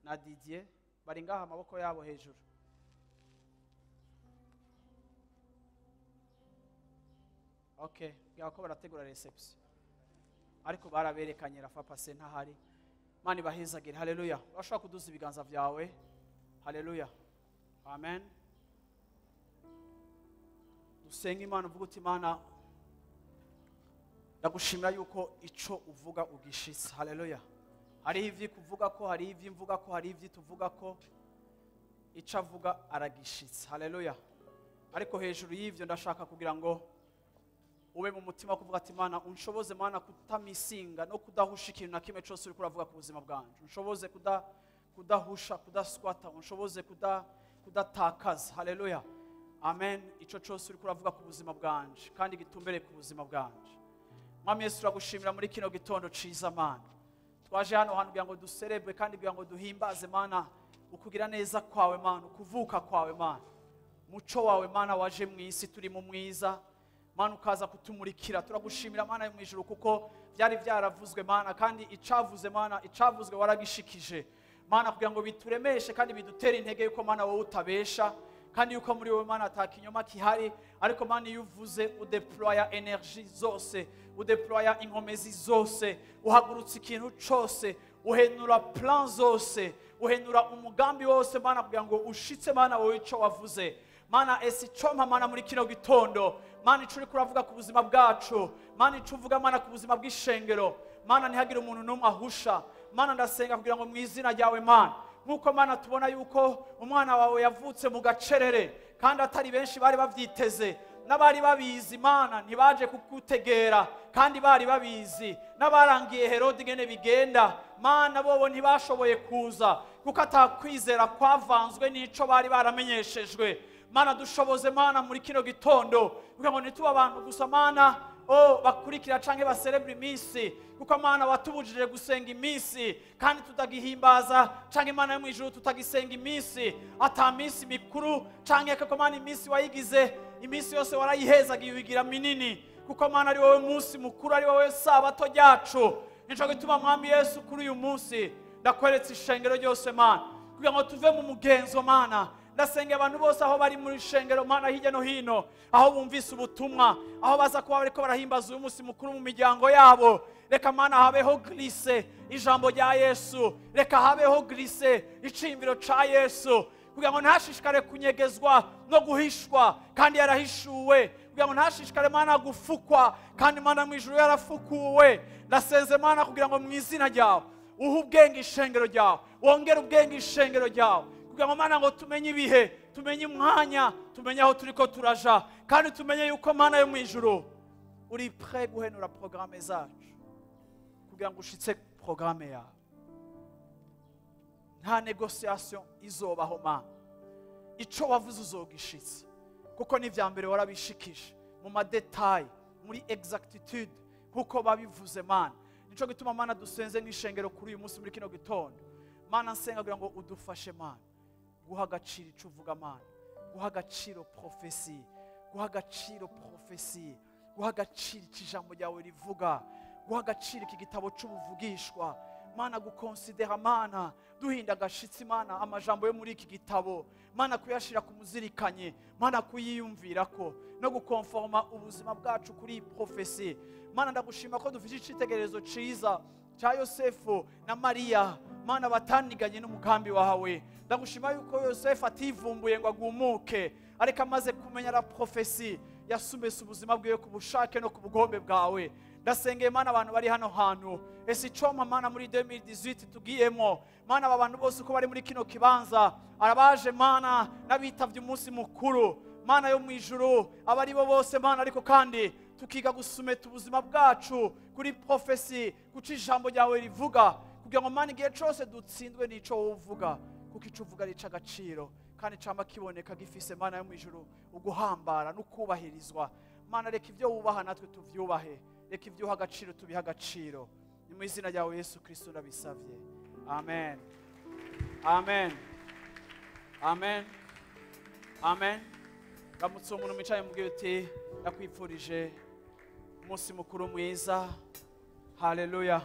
na Didier bari ngaha, amaboko yabo hejuru. Okay, bwako barategura reception, ariko baraberekanye rafa passe ntahari. Mani bahezagire. Haleluya. Urashobora kuduza ibiganza vyawe. Haleluya. Amen. Dusenga Imana uvuga uti Imana ndagushimira yuko ico uvuga ugishitsa. Haleluya. Hari ivyi kuvuga ko, hari ivyi mvuga ko, hari ivyi tuvuga ko, ico avuga aragishitsa. Haleluya. Ariko hejuru y'ivyo ndashaka kugira ngo ube mu mutima kuvuga ati Mana unshoboze Mana kutamisinga no kudahusha ikintu na kimwe cyose uri kuravuga ku buzima bwanje. Unshoboze kudahusha, kudaswata, unshoboze kudatakaza. Haleluya. Amen. Ico cyose uri kuravuga ku buzima bwanje kandi gitumbere ku buzima bwanje. Mwami Yesu turagushimira muri kino gitondo ciza Mana. Twaje hano hantu kugira ngo duserebwe kandi kugira ngo duhimbaze Mana ukugira neza kwawe Mana, ukuvuka kwawe Mana. Muco wawe Mana waje mu isi turi mu mwiza Mana ukaza kutumurikira. Turagushimira Mana yo mu ijuru kuko byari byaravuzwe Mana, kandi icavuze Mana, icavuzwe waragishikije Mana, kugira ngo bituremeshe kandi bidutere intege yuko Mana wowe utabesha, kandi yuko muri wowe Mana atakinyoma kihari. Ariko Mana iyo uvuze udeploya energy zose, udeploya inkomezi zose, uhagurutsa ikintu cose, uhenura plan zose, Uhenura umugambi wose Mana kugira ngo ushitse Mana wowe ico wavuze. Mana esi icompa Mana muri kino gitondo, Mana ico uriko uravuga ku buzima bwacu, Mana ico uvuga Mana ku buzima bw'ishengero, Mana ntihagire umuntu n'umwe ahusha. Mana ndasenga kugira ngo mu izina ryawe Mana, nk'uko Mana tubona yuko umwana wawe yavutse mu gacerere kandi atari benshi bari bavyiteze, n'abari babizi Mana ntibaje kukutegera kandi bari babizi, n'abarangiye Herode ingene bigenda Mana bobo ntibashoboye kuza kuko atakwizera kwavanzwe n'ico bari baramenyeshejwe. Mana dushoboze Mana muri kino gitondo kugira ngo ntitube abantu gusa Mana bakurikira canke baserebra iminsi, kuko Mana watubujije gusenga iminsi kandi tutagihimbaza, canke Mana yo mw'ijuru tutagisenga iminsi, ata minsi mikuru canke kuko Mana iminsi wayigize iminsi yose warayihezagiye uyigira minini, kuko Mana ari wowe munsi mukuru, ari wowe sabato ryacu. Nico gituma Mwami Yesu kuri uyu munsi ndakweretse ishengero ryose Mana kugira ngo tuve mu mugenzo Mana. Ndasenga abantu bose aho bari muri shengero Mana hirya no hino, aho bumvise ubutumwa, aho baza kuba bariko barahimbaza uyu munsi mukuru mu miryango yabo, reka Mana habeho glisse ijambo rya Yesu, reka habeho glisse iciyumviro ca Yesu, kugira ngo ntashishikare kunyegezwa no guhishwa kandi yarahishuwe, kugira ngo ntashishikare Mana gufukwa kandi Mana mu ijuru yarafukuwe. Ndasenze Mana kugira ngo mu izina ryawe uhe ubwenge ishengero ryawe, wongere ubwenge ishengero ryawe, kugira ngo Mana ngo tumenye ibihe, tumenye umwanya, tumenye aho turiko turaja, kandi tumenye yuko Mana yo mu ijuru uri prêt guhenura programme zacu kugira ngo ushitse programme yawe. Nta négociation izobaho Mana, ico wavuze uzogishitse, kuko n'ivya mbere warabishikije mu madetail, muri exactitude nkuko babivuze Mana. Nico gituma Mana dusenze nk'ishengero kuri uyu munsi muri kino gitondo. Mana nsenga kugira ngo udufashe Mana guha agaciro ico uvuga Mana, guha agaciro prophétie, guha agaciro prophétie, guha agaciro iki ijambo ryawe rivuga, guha agaciro iki gitabo c'ubuvugishwa Mana, gukonsidera Mana duhinda agashitsi Mana amajambo yo muri iki gitabo Mana, kuyashira ku muzirikanye Mana, kuyiyumvirako no gukonforma ubuzima bwacu kuri iyi prophétie. Mana ndagushima ko dufite icitegererezo ciza ca Yosefu na Mariya Mana bataniganye n'umugambi wawe. Ndagushima yuko Yosefu ativumbuye ngo agumuke, ariko amaze kumenya la prophétie yasumese ubuzima bwiwe ku bushake no ku bugombe bwawe. Ndasengeye Mana abantu bari hano hantu, ese icompa Mana muri 2018 tugiyemo Mana, aba bantu bose uko bari muri kino kibanza, arabaje Mana n'abitavye umunsi mukuru Mana yo mu ijuru, abari bo bose Mana, ariko kandi tukiga gusumeta ubuzima bwacu kuri prophétie, kuco ijambo ryawe rivuga, kugira ngo Mana igihe cose dutsindwe n'ico wowe uvuga, kuko ico uvuga ari agaciro kandi cama kiboneka gifise Mana yo mu ijuru uguhambara n'ukubahirizwa. Mana reka ivyo wubaha natwe tuvyubahe, reka ivyo uha agaciro tubihe agaciro. Ni mu izina ryawe Yesu Kristo ndabisavye, amen, amen, amen, amen. Ramutse umuntu mwicaye mubwire uti ndakwifurije umunsi mukuru mwiza. Haleluya.